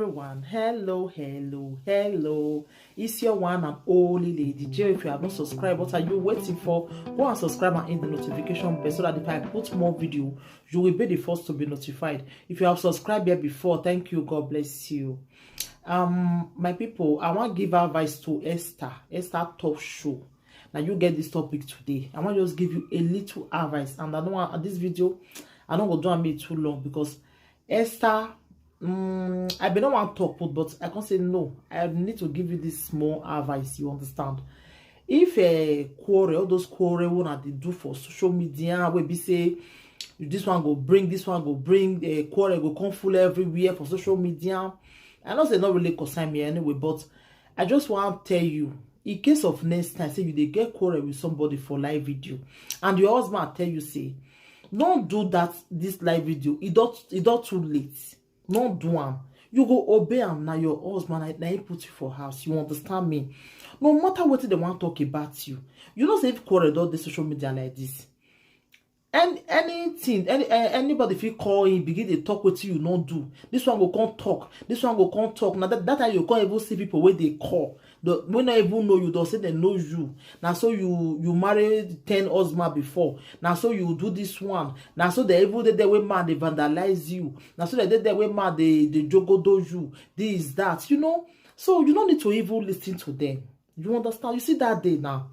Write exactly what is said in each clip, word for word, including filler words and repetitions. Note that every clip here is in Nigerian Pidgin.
Everyone, hello, hello, hello. It's your one and only Lady J. If you have not subscribed, what are you waiting for? Go and subscribe and hit the notification bell so that if I put more video, you will be the first to be notified. If you have subscribed here before, thank you. God bless you. Um, my people, I want to give advice to Esther. Esther Talk Show. Now you get this topic today. I want to just give you a little advice, and I don't want this video, I don't go do am make too long because Esther, mm, I been no wan talk put, but I can say no. I need to give you this small advice. You understand? If a quarrel, all those quarrel wey una dey do for social media, wey be say this one go bring, this one go bring, a quarrel go come full everywhere for social media. I know say e no really concern me anyway, but I just want to tell you, in case of next time, say you dey get quarrel with somebody for live video, and your husband tell you say, "No do that, this live video, e don, e don too late." No do am. You go obey am. Na your husband, na, na him put you for house. You understand me? No matter wetin dem wan talk about you, you know say if quarrel don dey social media like this, and anything, any, eh, anybody fit call him, begin dey talk wetin you no do. This one go come talk, this one go come talk. Na that, that time you come even see people wey dey call, the, wey no even know you, don say dem know you. Na so you, you marry ten husband before. Na so you do this one. Na so they even dey there wey man dey vandalize you. Na so they dey there wey man dey, dey jogodo you. This, that, you know. So you no need to even listen to them. You understand? You see that day now.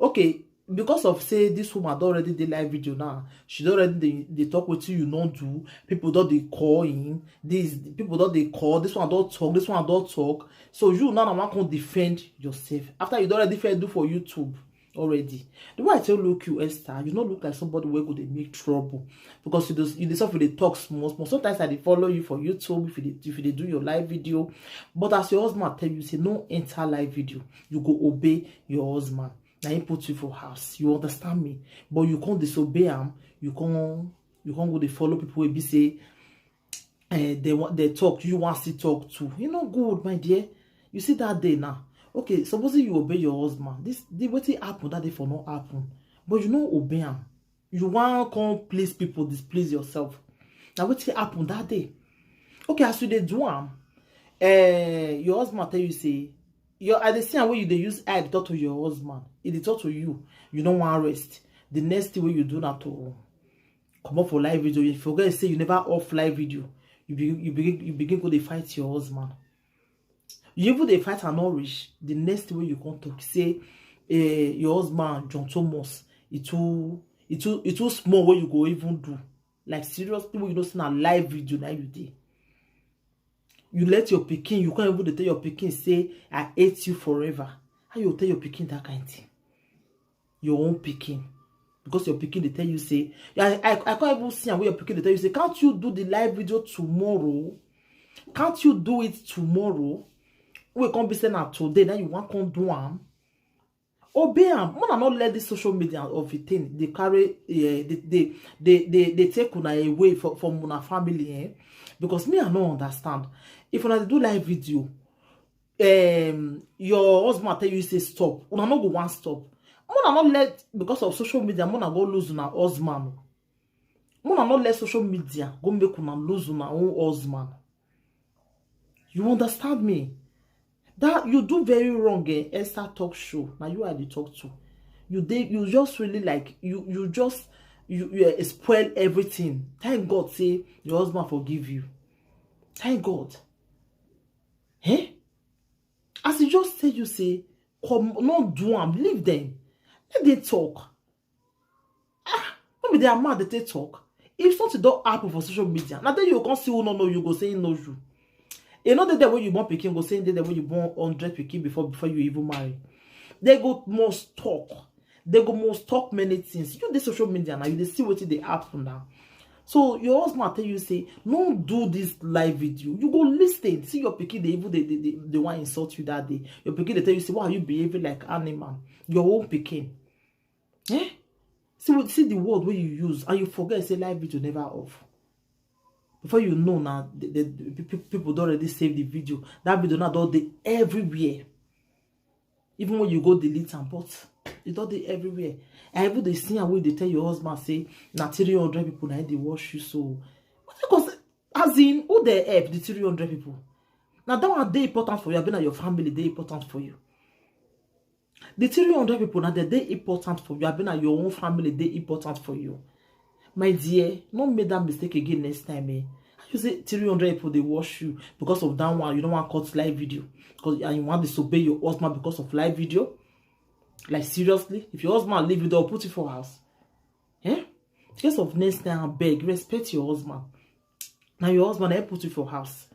Okay, because of say this woman don already dey live video now, she don already dey, dey talk wetin you no do. People don dey call him. This, people don dey call. This one don talk. This one don talk. So you now, now wan come defend yourself after you don already first do for YouTube already. The way I tell look you, Esther, you no look like somebody wey go dey make trouble because you dey, you dey suffer, dey talk small small. Sometimes I dey follow you for YouTube if you dey, if you dey do your live video. But as your husband tell you say no enter live video, you go obey your husband. Na him put you for house. You understand me? But you can't disobey am. You can't, you can't go dey follow people wey be say, eh, they wa-, they talk, you want to talk too. You no good, my dear. You see that day now. Okay, supposing you obey your husband, this, the wetin happen that day for no happen. But you no obey am. You wan come please people, displease yourself. Na wetin happen that day. Okay, as you dey do am, eh, your husband tell you say, your, I dey see am wey you dey use eye dey talk to your husband. He dey talk to you. You no wan rest. The next thing wey you do na to comot for live video. You forget say you never off live video. You begin, you begin, you begin go dey fight your husband. You even dey fight and no reach. The next thing wey you come talk say, eh, your husband John Thomas, e too, e too, e too small wey you go even do. Like, seriously, wey you know say na live video na you dey. You let your pikin, you can't even dey tell your pikin say, "I hate you forever." How you tell your pikin that kind thing? Your own pikin. Because your pikin dey tell you say, I, I, I can't even see am wey your pikin dey tell you say, "Can't you do the live video tomorrow? Can't you do it tomorrow?" Wey come be say na today, now you wan come do am. Obey am. Una no let this social media of a thing dey carry, eh, dey, dey, dey, dey, dey take una away from, from una family, eh? Because me, I no understand. If una dey do live video, um, your husband tell you say stop, una no go wan stop. Una no let, because of social media, una go lose una husband. Una no let social media go make una lose una own husband. You understand me? That you do very wrong, eh, Esther Talk Show. Now you are the talk to. You dey, you just really, like, you, you just, you, you, eh, spoil everything. Thank God say your husband forgive you. Thank God. Eh? As he just tell you say, come, no do am, leave them. Let them talk. Ah, no be their mouth dey take talk. If something don happen for social media, na then you go come see who no know you, go say he know you. E no dey there wey you born pikin, go say e dey there wey you born hundred pikin before, before you even marry. They go must talk. They go must talk many things. You dey social media now, you dey see wetin dey happen now. So your husband tell you say, "No do this live video." You go listen. See your pikin, they even, they, they, they, they want insult you that day. Your pikin, they tell you say, "Why are you behaving like animal?" Your own pikin. Eh? See what, see the word wey you use, and you forget say live video never off. Before you know now, the, the, the pe-, people don already save the video. That video now don dey everywhere. Even when you go delete am, but e don dey everywhere. I even dey see am wey dey tell your husband say na three hundred people na dey watch you. So what you go say? As in, who dey help the three hundred people? Now that one dey important for you, abi na your family dey important for you. The three hundred people, now they dey important for you, abi na your own family dey important for you. My dear, no make that mistake again next time, eh? You say three hundred people dey watch you because of that one, you don't want cut live video because and you want disobey your husband because of live video. Like, seriously, if your husband leave you, they'll put you for house. Eh? Case of next time, I beg, respect your husband. Now your husband, I put you for house.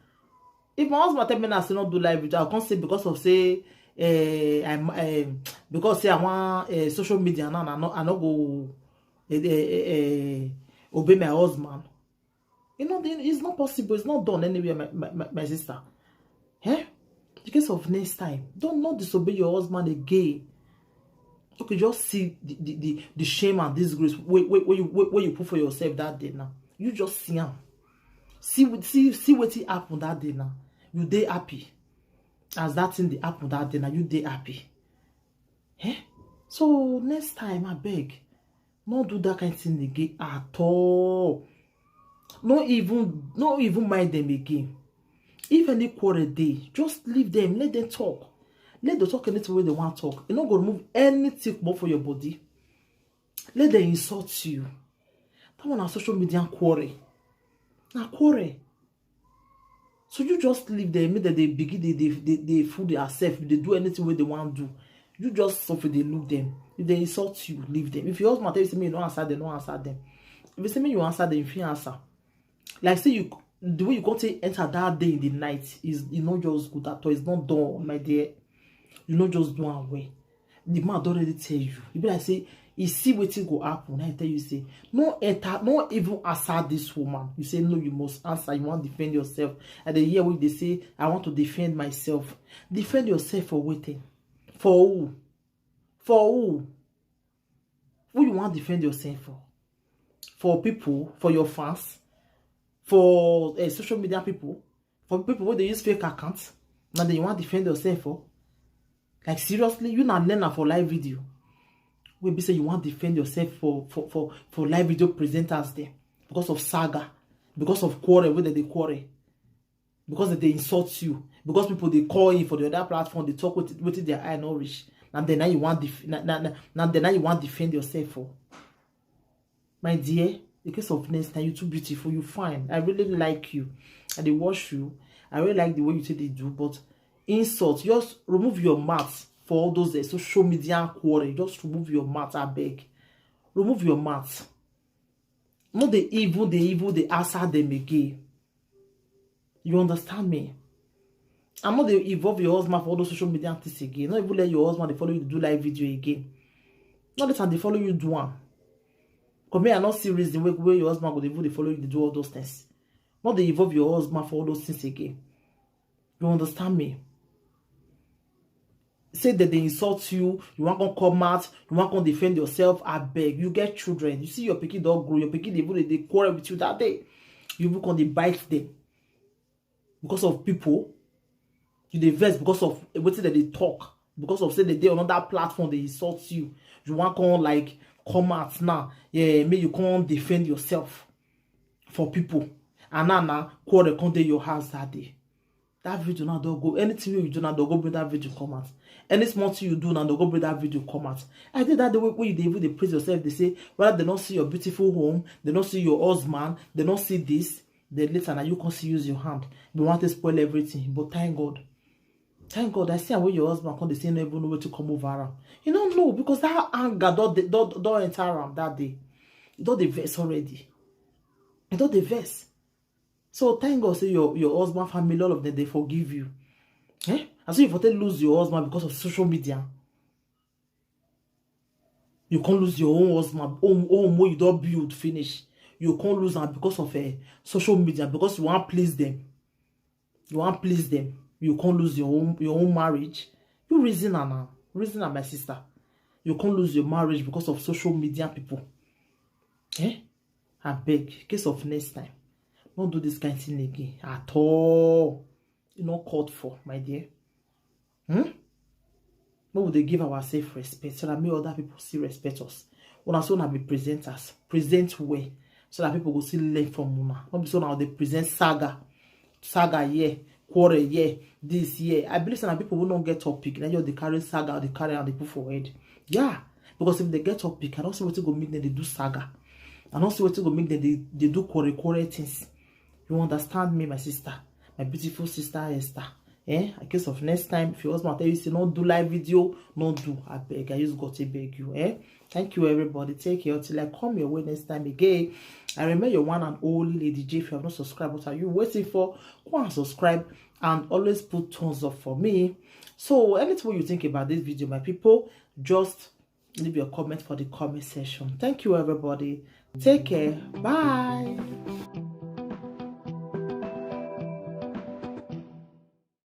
If my husband tell me now, say not do live video, I can't say because of say, eh, I'm, eh, because say I want eh, social media now, I no, I no go eh, eh, eh, eh, obey my husband. You know, then it's not possible. It's not done anywhere, my, my, my, my sister. Eh? In case of next time, don't not disobey your husband again. Okay, just see the, the, the, the shame and disgrace where, where, where, you, where, where you put for yourself that day now. You just see am. See, see, see what happen that day now. You dey happy. As that thing dey happen that day now, you dey happy. Eh? So next time, I beg, no do that kind thing again at all. No even, no even mind them again. If any quarrel dey, just leave them, let them talk. Let them talk anything wey they want talk. E no go remove anything comot for your body. Let them insult you. That one na social media quarrel. Na quarrel. So you just leave them, make them they begin, they, they, they, they fool themselves, they do anything wey they want do. You just suffer, they look them. If they insult you, leave them. If your husband tell you, say, "Me, no answer them, no answer them." If you say, "Me, you answer them," if you answer. Like, say you, the way you can't take enter that day in the night is, you know, just good at all. It's not done, my dear. You know, just do am well. The man don already tell you. You be like, say, you see wetin go happen. I tell you, say, no enter, no even answer this woman. You say, no, you must answer. You want defend yourself. And then hear what they say, I want to defend myself. Defend yourself for wetin? For who? For who? Who you want defend yourself for? For people, for your fans, for uh, social media people, for people where they use fake accounts. Now then you want defend yourself for? Like, seriously, you not learn for live video. We be say you want defend yourself for for for for live video presenters there because of saga, because of quarrel, whether they quarrel, because they insult you, because people they call in for the other platform, they talk with with their eye not reach. And then now you want def- now, now, now, now then now you want defend yourself for. My dear, in case of next time, you too beautiful, you fine. I really like you. I dey watch you. I really like the way you take they do, but insult, just remove your mouth for all those uh, social media quarrel. Just remove your mouth, I beg. Remove your mouth. No, they evil, they evil, they answer them again. You understand me? I'm not dey involve your husband for all those social media things again. Not even let your husband dey follow you do live video again. Not let am dey follow you do am. Come here, I not see reason where, where your husband go dey even dey follow you dey do all those things. Not dey involve your husband for all those things again. You understand me? Say that they insult you, you want to come out, you want to defend yourself. I beg, you get children. You see your pikin don't grow, your pikin they even they quarrel with you that day. You even come they bite them because of people. You dey vex because of wetin dem dey talk, because of say they dey on another platform, they insult you. You want come like come out now, yeah, make you come defend yourself for people. And now now quarrel come dey your house that day. That video now don't go. Anything you do now don't go bring that video come out. Any small thing you do now don't go bring that video come out. I think that the way, way you dey even dey praise yourself, they say whether they don't see your beautiful home, they don't see your husband, they don't see this. Then later now you can see use your hand. They want to spoil everything, but thank God. Thank God, I see how your husband come, they say no even know where to come over am. You don't know because that anger don't don't don't enter am that day. You don't dey vex already. You don't dey vex. So thank God say your your husband family, all of them they forgive you. Eh? As if you for take lose your husband because of social media. You can't lose your own husband, own, own where you don't build finish. You can't lose am because of uh, social media, because you want please them. You want please them. You can't lose your own your own marriage. You reason am now. Reason am, my sister. You can't lose your marriage because of social media people. Eh? I beg, case of next time, don't do this kind of thing again at all. You not called for, my dear. Hmm? No, we dey give ourselves respect so that make other people still respect us. Una so una be presenters, present well so that people go still learn from una. No be so now they present saga, saga here, quarrel here, this here. I believe some people who don't get topic, now you they carry saga, they carry and they put for head. Yeah, because if they get topic, I don't see what go make them they do saga. I don't see what go make them they, they do quarrel quarrel things. You understand me, my sister, my beautiful sister Esther. Eh? In case of next time, if your husband tell you say no do live video, no do. I beg, I use God to beg you. Eh? Thank you, everybody. Take care till I come your way next time again. I remember your one and only Lady J. If you have not subscribed, what are you waiting for? Go and subscribe and always put thumbs up for me. So anything you think about this video, my people, just leave your comment for the comment section. Thank you, everybody. Take care. Bye.